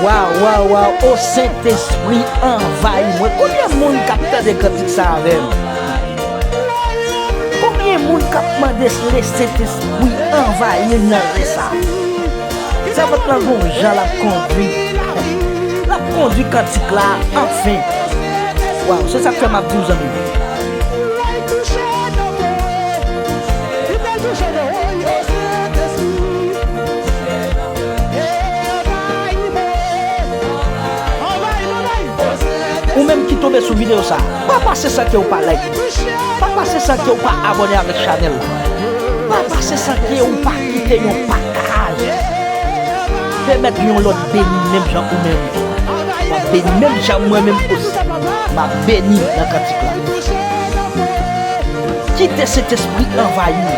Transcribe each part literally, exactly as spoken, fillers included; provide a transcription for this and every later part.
Waw, waw, waw, o Sentespri anvayi mwen. Konbyen moun k ap tande kantik sa avè m? Konbyen moun k ap mande le Sentespri anvayi m nan lè sa? Sèvant lan gon jan l ap kondui. L ap kondui kantik la, anfen. Waw, se sa k fè m ap di w, zanmi m. Ou menm ki tonbe sou videyo sa, pa pase san ke w pa like. Pa pase san ke w pa abòne avèk chanèl la. Pa pase san ke w pa kite yon pataj. Pèmèt yon lòt beni menm jan ou menm. W ap beni menm jan mwen menm osi. M ap beni nan kantik la. Kite Sentespri anvayi w.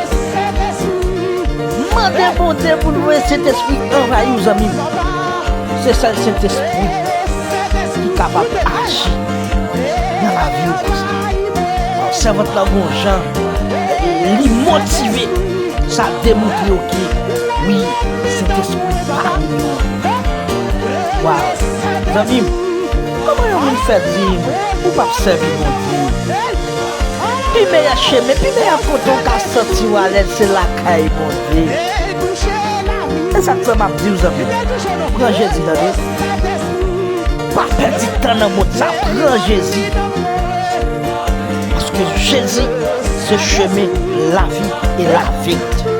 Mande Bondye pou l voye Sentespri anvayi w, zanmi m. Se sèl Sentespri ki kapab aji nan lavi w konsa. Sèvant lan gon jan li motive. Sa demontre w ke, wi, Sentespri pami nou. Waw! Zanmi m, kòman yon moun fè di m ou p ap sèvi Bondye? Pi meyè chemen, pi meyè kote w ka santi w alèz, se lakay Bondye. E sa k fè m ap di w, zanmi m, pran Jezi, tande. Pa pèdi tan nan mond sa, pran Jezi. Paske Jezi se chemen, lavi e laverite.